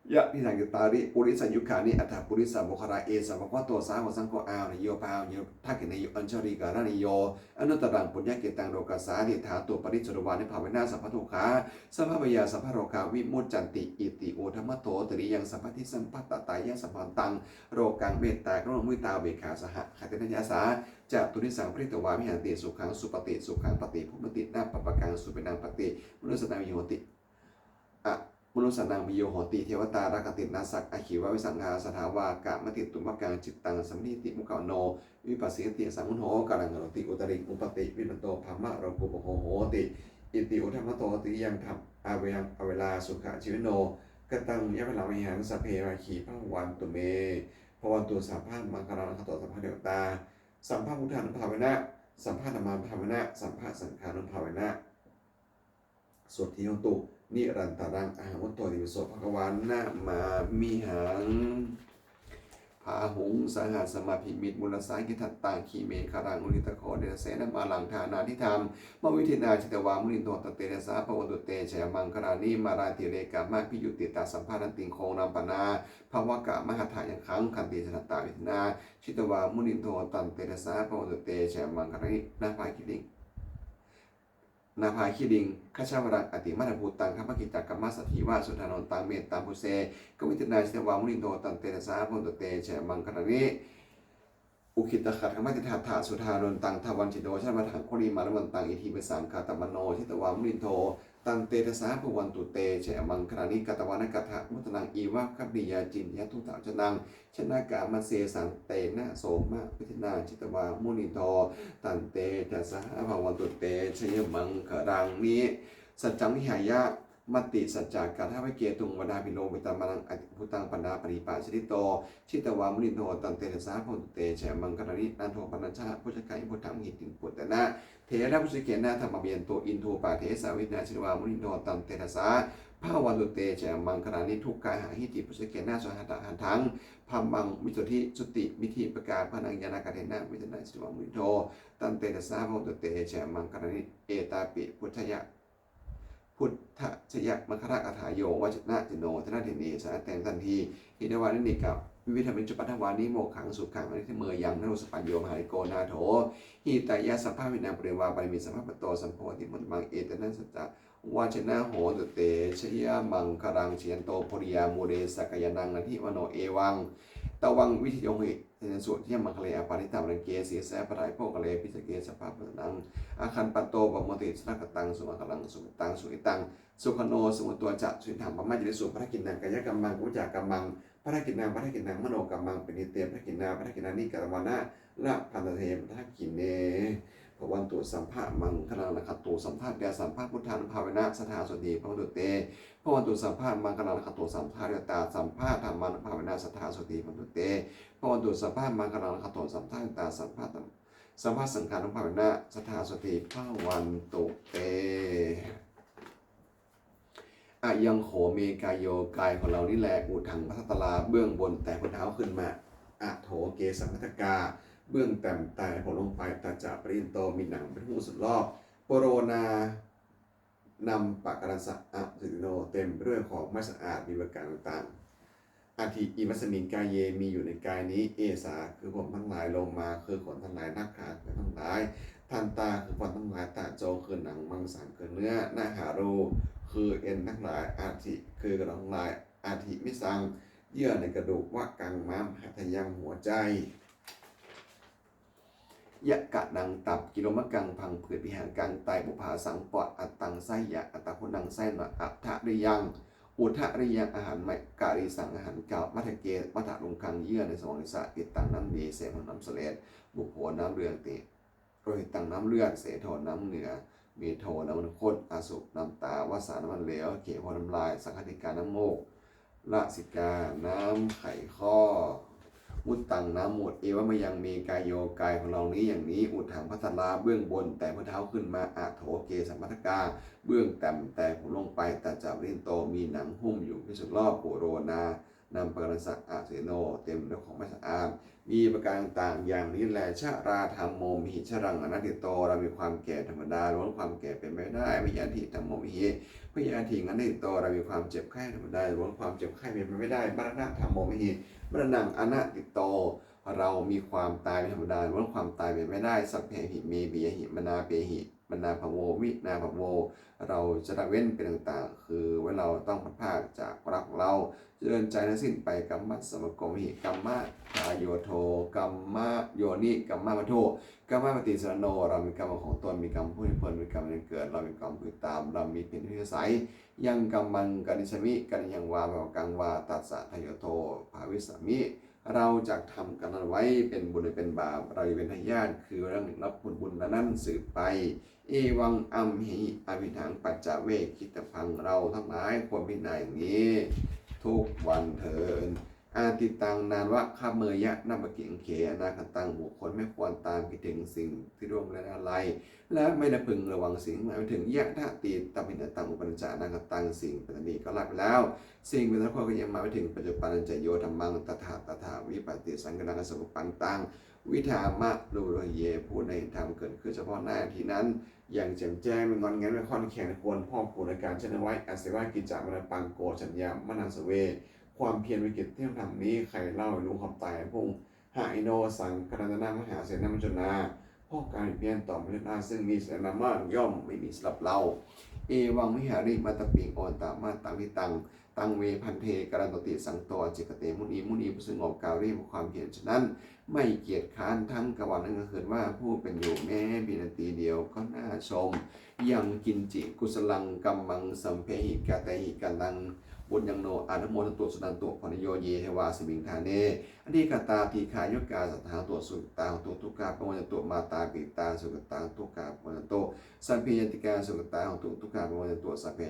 yadidaṃ cattāri purisayugāni aṭṭha purisapuggalā, esa bhagavato sāvakasaṅgho, āhuneyyo pāhuneyyo dakkhiṇeyyo añjalikaraṇīyo anuttaraṃ puññakkhettaṃ lokassāti. Dhātuparisuddhānubhāvena sabbadukkhā sabbabhayā sabbarogā vimuccanti. Iti uddhamadho tiriyaṃ sabbadhi sampattā tayasmaṃ rokaṃ mettā karuṇā muditā upekkhā saha khatena cetasā cātunissaṃ pharitvā viharati. Sukhaṃ supati, sukhaṃ paṭibujjhati, na pāpakaṃ supinaṃ pasati, manussānaṃ viyo hoti, a manussānaṃ piyo hoti, devatā rakkhanti nāssa aggi va visaṃ vā, sattā vā kamati tumhākaṃ, cittaṃ samādhiyati mukhavaṇṇo vippasīdati asammūḷho, kālaṃ karoti uttariṃ uppaṭivivaṇṇo brahmalokūpago hoti. Iti uddhamadho tiriyaṃ averā sukhajīvino. Kataṃ yaṃ balaṃ vajirahattham, sabbe pāṇinā bhavantu me. Bhavatu sabbamaṅgalaṃ, rakkhantu sabbadevatā, sabbabuddhānubhāvena, sabbadhammānubhāvena, sabbasaṅghānubhāvena, sotthī hontu nirantaraṃ. Arahaṃ buddho itipi so bhagavā namāmihaṃ. Bāhuṃ sahassamabhinimmitametakkhaṇāturasaṃ, grīmekhalaṃ uditaghorasasenamāraṃ, dānādidhammavidhinā jitavā munindo, tantejasā bhavatu te jayamaṅgalāni. Mārātirekamabhiyujjhitasabbarattiṃ, ghorampanāḷavakamakkhamathaddhayakkhaṃ, khantīsudantavidhinā jitavā munindo, tantejasā bhavatu te jayamaṅgalāni. Nāḷāgiriṃ nāḷāgiriṃ gajavaraṃ atimattabhūtaṃ, dāvaggicakkamasanīva sudāruṇantaṃ, mettambusekavidhinā jitavā munindo, tantejasā bhavatu te jayamaṅgalāni. Ukkhittakhaggamatihatthasudāruṇantaṃ, dhāvantiyojanapathaṅgulimālaṃ, iddhībhisaṅkhatamano jitavā munindo, tantejasā bhavatu te jayamaṅgalāni. Katvāna kaṭṭhamudaraṃ iva gabbhinīyā, ciñcāya duṭṭhavacanaṃ janakāyamajjhe, santena somavidhinā jitavā munindo, tantejasā bhavatu te jayamaṅgalāni. Saccaṃ vihāya matisaccakavādaketuṃ, vādābhiropitamanaṃ atiandhabhūtaṃ, paññāpadīpajalito jitavā munindo, tantejasā bhavatu te jayamaṅgalāni. Nandopanandabhujagaṃ vibudhaṃ mahiddhiṃ, puttena therabhujagena damāpayanto, iddhūpadesavidhinā jitavā munindo, tantejasā bhavatu te jayamaṅgalāni. Duggāhadiṭṭhibhujagena sudaṭṭhahatthaṃ, brahmaṃ visuddhijutimiddhibakābhidhānaṃ, ñāṇāgadena vidhinā jitavā munindo, tantejasā bhavatu te jayamaṅgalāni. Etāpi buddhajaya buddhajayamaṅgalaaṭṭhagāthā, yo vācano dinadine sarate matandī, hitvānanekavividhāni cupaddavāni, mokkhaṃ sukhaṃ adhigameyya naro sapañño. Mahākāruṇiko nātho, hitāya sabbapāṇinaṃ, pūretvā pāramī sabbā, patto sambodhimuttamaṃ, etena saccavajjena, hotu te jayamaṅgalaṃ. Jayanto bodhiyā mūle, sakyānaṃ nandivaḍḍhano, evaṃ tvaṃ vijayo hohi, jayassu jayamaṅgale. Aparājitapallaṅke, sīse paṭhavipokkhare, abhiseke sabbabuddhānaṃ, aggappatto pamodati. Sunakkhattaṃ sumaṅgalaṃ, supabhātaṃ suhuṭṭhitaṃ, sukhaṇo sumuhutto ca, suyiṭṭhaṃ brahmacārisu. Padakkhiṇaṃ kāyakammaṃ, vācākammaṃ padakkhiṇaṃ, padakkhiṇaṃ manokammaṃ, paṇidhī te padakkhiṇā, padakkhiṇāni katvāna, labhantatthe padakkhiṇe. Bhavatu sabbamaṅgalaṃ, rakkhantu sabbadevātātā, sabbabuddhānubhāvena, sadā sotthī bhavantu te. Bhavatu sabbamaṅgalaṃ, rakkhantu sabbadevatā, sabbadhammānubhāvena, sadā sotthī bhavantu te. Bhavatu sabbamaṅgalaṃ, rakkhantu sabbadevatā, sabbadhammā sabbasaṅghānubhāvena, sadā sotthī bhavantu te. Ayaṃ kho me kāyo, กายของเรานี้แล uddhaṃ pādatalā เบื้องบนแต่หัวเท้าขึ้นมา adho kesamatthakā เบื้องต่ำแต่ผมลงไป tañca pariyantā มีหนังเป็นหุ้มสุดรอบ pūrṇā naṃ pakārassa asassino เต็มไปด้วยของไม่สะอาด มีประการต่างๆ atthi imasmiṃ kāye มีอยู่ในกายนี้ kesā คือผมทั้งหลาย lomā คือขนทั้งหลาย nakhā คือหนังทั้งหลาย dantā คือฟันทั้งหลาย taco คือหนัง maṃsaṃ คือเนื้อ nahārū คือเอ็นทั้งหลาย aṭṭhī คือกระดูกทั้งหลาย aṭṭhimisaṃ เยื่อในกระดูก vakaṃ ม้าม hadayaṃ หัวใจ yakanaṃ ตับ kilomakaṃ พังผืด pihakaṃ ไต puphāsaṃ ปอด attaṃ ไส้ใหญ่ attaguṇaṃ ไส้น้อย udariyaṃ udariyaṃ อาหารใหม่ karīsaṃ อาหารเก่า matthake vataguṇaṃ เยื่อในสมองศีรษะ pittaṃ น้ำดี semhaṃ น้ำเสลด pubbo น้ำเหลือง lohitaṃ น้ำเลือด sedo น้ำเหงื่อ medo น้ำมันข้น asu น้ำตา vasā น้ำมันเหลว khepo น้ำลาย saṅghātikā น้ำมูก lasikā น้ำไขข้อ muttaṃ น้ำมูตร evamayaṃ me kāyo กายของเรานี้อย่างนี้ uddhaṃ pādatalā เบื้องบนแต่หัวเท้าขึ้นมา adho kesamatthakā เบื้องต่ำแต่ผมลงไป tañca pariyantā มีหนังหุ้มอยู่ ภิกษุรอบ pūrṇā naṃ pakārassa asassino เต็มด้วยของไม่สะอาด มีประการต่างๆ อย่างนี้แล jarādhammomhi jaraṃ anatīto เรามีความแก่ธรรมดา ล้วนความแก่เป็นไปไม่ได้ byādhidhammomhi byādhiṃ anatīto เรามีความเจ็บไข้ธรรมดา ล้วนความเจ็บไข้เป็นไปไม่ได้ maraṇadhammomhi maraṇaṃ anatīto เรามีความตายเป็นธรรมดา ล้วนความตายเป็นไปไม่ได้ sabbehi me piyehi manāpehi manābhavo vinābhavo เราจะละเว้นเป็นต่างๆ คือเว้นเราต้องพลัดพรากจากรักของเรา เจริญใจทั้งสิ้นไป kammassapakomehi kammadāyādo kammayoni kammabandhu kammapaṭisaraṇo เรามีกรรมของตน มีกรรมผู้ให้ผล มีกรรมอันเกิด เรามีกรรมผู้ติดตาม เรามีเพียงที่อาศัย yaṃ kammaṃ karissāmi kalyāṇaṃ vā pāpakaṃ vā tassa dāyādo bhavissāmi เราจักทำกรรมนั้นไว้ เป็นบุญหรือเป็นบาป เราจะเป็นทายาท คือเรื่องรับผลบุญนั้นสืบไป evaṃ amhehi abhiṇhaṃ paccavekkhitabbaṃ เราทั้งหลายควรพิจารณาอย่างนี้ ทุกวันเถิด Atītaṃ nānvāgameyya nappakiñci อนาคตัง บุคคลไม่ควรตามคิดถึงสิ่งที่ล่วงไปแล้ว และไม่ระพึงระวังสิ่งที่มาไม่ถึง yadatītaṃ abhiññataṃ uppajjati ca anāgataṃ สิ่งเป็นอดีตก็ละไปแล้ว สิ่งเป็นอนาคตก็ยังมาไม่ถึง paccuppannañca yo dhammaṃ tattha tattha vipassati saṅkhāraṃ saṅkuppaṃ taṃ viddhā manubrūhaye ผู้ใดเห็นธรรมเกิดขึ้นเฉพาะหน้าที่นั้น อย่างแจ่มแจ้ง ไม่งอนแงน ไม่คลอนแคลน ควรพอกพูนอาการเช่นนั้นไว้ Aseva kiccamānappaṃ ko jaññā maraṇaṃ save ความเพียรเป็นกิจที่ต้องทำนี้ ใครเล่าให้รู้ความตายผู้ Hayino saṅgarantā mahāsenena maccunā เพราะการเบียดเบียนต่อมนุษย์ราชซึ่งมีเสนามากย่อมไม่มีสำหรับเรา Evaṃ vihārimātāpiṃ ātappamatiṃ vihāraṃ taṃ ve bhaddekaraṃ santo ācikkhate muni มุนีผู้สงบกายเรียกว่าความเพียรฉะนั้น ไม่เกียจคร้านทั้งกลางวันทั้งกลางคืนว่าผู้เป็นอยู่แม้เพียงนาทีเดียวก็น่าชม Yaṃ kiñci kusalaṃ kammaṃ sabbehi katehi kataṃ puññaṃ no anumodantu suṇantu bhonto ye devā asmiṃ ṭhāne adhigatā dīghāyukā sadā hontu sukhitā hontu dukkhā pamuñcantu mātāpitā sukhitā hontu dukkhā pamuñcantu sabbe ñātikā sukhitā hontu dukkhā pamuñcantu sabbe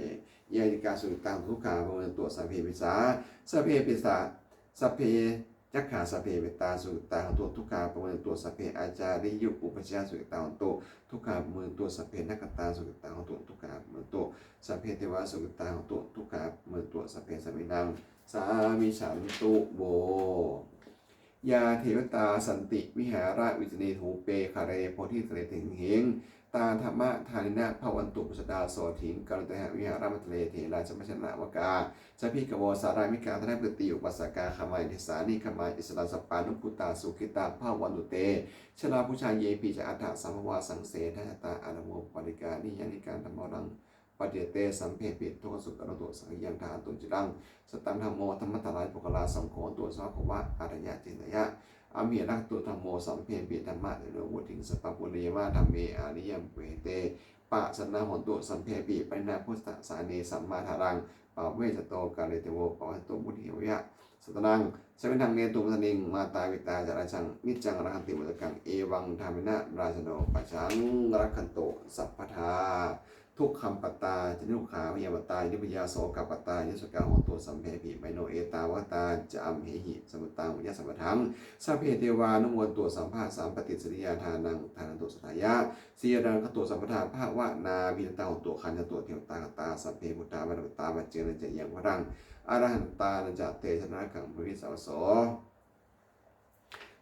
ñātikā sukhitā hontu dukkhā pamuñcantu sabbe pisā sabbe pisā sabbe yakkhā sabbe petā sukhitā hontu dukkhā pamuñcantu sabbe ācariyupajjhāyā sukhitā hontu dukkhā pamuñcantu sabbe nakkhattā sukhitā hontu dukkhā pamuñcantu sabbe devā sukhitā hontu dukkhā pamuñcantu sabbe sampattīnaṃ samijjhantu vo. Yā devatā santi vihāravāsinī thūpe ghare bodhighare tahiṃ tahiṃ, tā dhammadānena bhavantu pasadā sotthiṃ karontedha vihāramaṇḍale. Therā sabbā janakāyikā sabbe bhikkhavo sārāmikā dānapatī upāsakā gāmā desā nigamā issarā sappāṇabhūtā sukhitā bhavantu te. Jalābujā yepi ca aṇḍasambhavā saṃsedajātā athavopapātikā niyyānikaṃ dhammavaraṃ paṭicca te sabbepi dukkhassa karontu saṅkhayaṃ. Ṭhātu ciraṃ sataṃ dhammo dhammaddharāya puggalā, saṅgho hotu samaggo va atthāya ca hitāya. Amhe rakkhatu saddhammo sabbepi dhammacārino vuḍḍhiṃ sampāpuṇeyyāma dhamme ariyappavedite. Pasannā hontu sabbepi pāṇino buddhasāsane, sammā dhāraṃ pavecchanto kāle devo pavassatu buddhivippavedite. Sataṃ samiddhaṃ netu medaniṃ mātā pitā ca atrajaṃ niccaṃ rakkhanti puttakaṃ, evaṃ dhammena rājāno pajaṃ rakkhantu sabbadā. Dukkhappattāni ca niddukkhā, bhayappattā ca nibbhayā, sokappattā ca nissokā, hontu sabbepi pāṇino. Ettāvatā ca amhehi sambhataṃ puññasampadaṃ, sabbe devānumodantu sabbasampattisiddhiyā. Dānaṃ dadantu saddhāya, sīlaṃ rakkhantu sabbadā, bhāvanābhiratā hontu, gacchantu devatāgatā. Sabbe buddhā balappattā, paccekānañca yaṃ balaṃ, arahantānañca tejena rakkhaṃ bandhāmi sabbaso.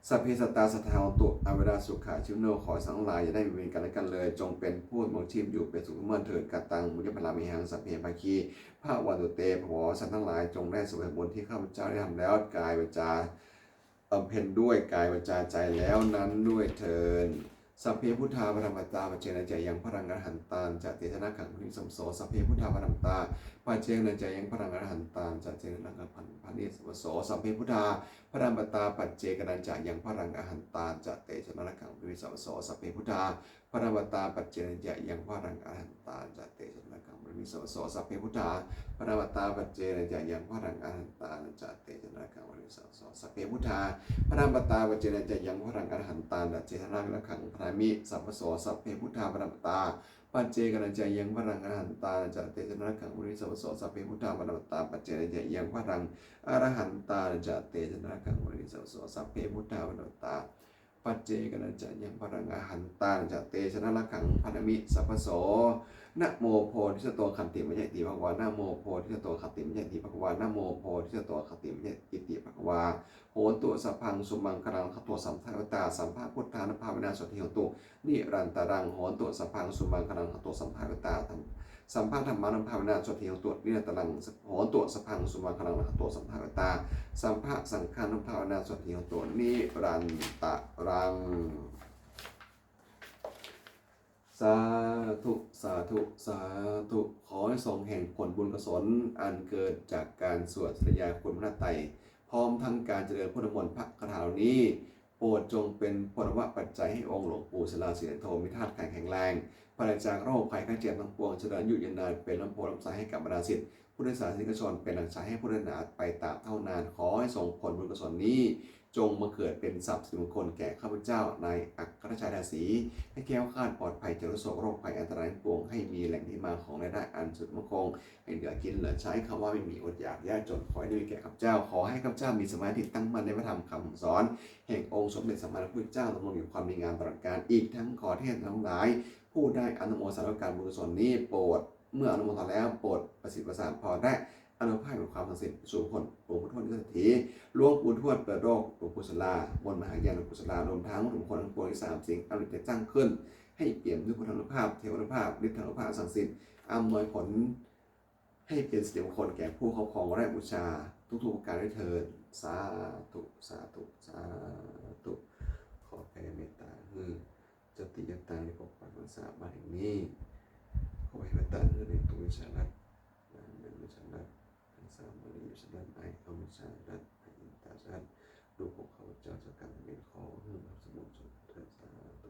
Sabbe sattā sadā hontu averā sukhajīvino. ขอสัตว์ทั้งหลายอย่าได้มีเวรกันและกันเลย จงเป็นผู้ดำรงชีพอยู่เป็นสุขทุกเมื่อเถิด Kataṃ puññaphalaṃ mayhaṃ sabbe bhāgī bhavantu te. ขอสัตว์ทั้งหลายจงได้เสวยบุญที่ข้าพเจ้าได้ทำแล้ว กายวาจา บำเพ็ญด้วยกายวาจาใจแล้วนั้นด้วยเทอญ Sabbe buddhā balappattā, paccekānañca yaṃ balaṃ, arahantānañca tejena rakkhaṃ bandhāmi sabbaso. Sabbe buddhā balappattā, paccekānañca yaṃ balaṃ, arahantānañca tejena rakkhaṃ bandhāmi sabbaso. Sabbe buddhā balappattā, paccekānañca yaṃ balaṃ, arahantānañca tejena rakkhaṃ bandhāmi sabbaso. Sabbe buddhā balappattā, paccekānañca yaṃ balaṃ, arahantānañca tejena rakkhaṃ bandhāmi sabbaso. Sabbe buddhā balappattā, paccekānañca yaṃ balaṃ, arahantānañca tejena rakkhaṃ bandhāmi sabbaso. Sabbe buddhā balappattā, paccekānañca yaṃ balaṃ, arahantānañca tejena rakkhaṃ bandhāmi sabbaso. Sabbe buddhā balappattā, paccekānañca yaṃ balaṃ, arahantānañca tejena rakkhaṃ bandhāmi sabbaso. Sabbe buddhā balappattā, paccekānañca yaṃ balaṃ, arahantānañca tejena rakkhaṃ bandhāmi sabbaso. Sabbe buddhā balappattā, paccekānañca yaṃ balaṃ, arahantānañca tejena rakkhaṃ bandhāmi sabbaso. Namo bodhisatto āgantimāya iti bhagavā. Namo bodhisatto āgantimāya iti bhagavā. Namo bodhisatto āgantimāya iti bhagavā. Hotu sabbaṃ sumaṅgalaṃ, rakkhantu sabbadevātāgatā, sabbabuddhānubhāvena sotthī hontu nirantaraṃ. Hotu sabbaṃ sumaṅgalaṃ, rakkhantu sabbadevātāgatā, sabbadhammānubhāvena sotthī hontu nirantaraṃ. Hotu sabbaṃ sumaṅgalaṃ, rakkhantu sabbadevātāgatā, sabbasaṅghānubhāvena sotthī hontu nirantaraṃ. Sādhu. สาธุ สาธุ ขออานิสงส์แห่งผลบุญกุศล อันเกิดจากการสวดสาธยายคุณพระรัตนตรัย พร้อมทั้งการเจริญพุทธมนต์พระคาถาเหล่านี้ โปรดจงเป็นพลวปัจจัยให้องค์หลวงปู่ศิลาสิริโท มีธาตุขันธ์แข็งแรง ปราศจากโรคภัยไข้เจ็บทั้งปวง เจริญอายุยืนนาน เป็นร่มโพธิ์ร่มไทรให้กับบรรดาศิษย์พุทธศาสนิกชน เป็นหลักชัยให้พุทธศาสนาไปตราบเท่านาน ขอให้ส่งผลบุญกุศลนี้ จงบังเกิดเป็นทรัพย์สิริมงคลแก่ข้าพเจ้า นายอัครชัย ทาสี ให้แคล้วคลาดปลอดภัยจากทุกข์โศกโรคภัยอันตรายทั้งปวง ให้มีแหล่งที่มาของรายได้อันสุจริตมั่นคง ให้เหลือกินเหลือใช้ คำว่าไม่มีอดอยากยากจน ขอให้ได้มีแก่ข้าพเจ้า ขอให้ข้าพเจ้ามีสมาธิตั้งมั่นในพระธรรมคำสอน แห่งองค์สมเด็จสัมมาสัมพุทธเจ้า ดำรงอยู่ความดีงามตลอดกาล อีกทั้งขอเทพทั้งหลาย ผู้ได้อนุโมทนาการบุญกุศลนี้ โปรด เมื่ออนุโมทนาแล้ว โปรดประสิทธิ์ประสาทพร และอานุภาพแห่งความศักดิ์สิทธิ์สู่ผลหลวงปู่ทวดเนื้อเศรษฐี หลวงปู่ทวดเปิดโลก หลวงปู่ศิลา มนต์มหาญาณ หลวงปู่ศิลา รวมทั้งวัตถุมงคลทั้งปวงที่สามสิ่ง อันเป็นที่ตั้งขึ้น ให้เปี่ยมด้วยพุทธานุภาพ เทวานุภาพ ฤทธานุภาพศักดิ์สิทธิ์ อำนวยผล ให้เป็นสิริมงคลแก่ผู้ครอบครองและบูชาทุกๆประการด้วยเทอญ สาธุ สาธุ สาธุ ขอแผ่เมตตาหื้อ เจ้าตี้เจ้าตางที่ปกปักรักษาบ้านแห่งนี้ ขอให้เมตตาหื้อในตัววิชารัตน์ นางเมืองวิชารัตน์ นางสาวมณีวิชารัตน์ นายเขาวิชารัตน์ นายอินตารัตน์ ลูกของข้าพเจ้าเจ้ากรรมนายเวร ขอหื้อมาสมุนสมเถิด สาธุ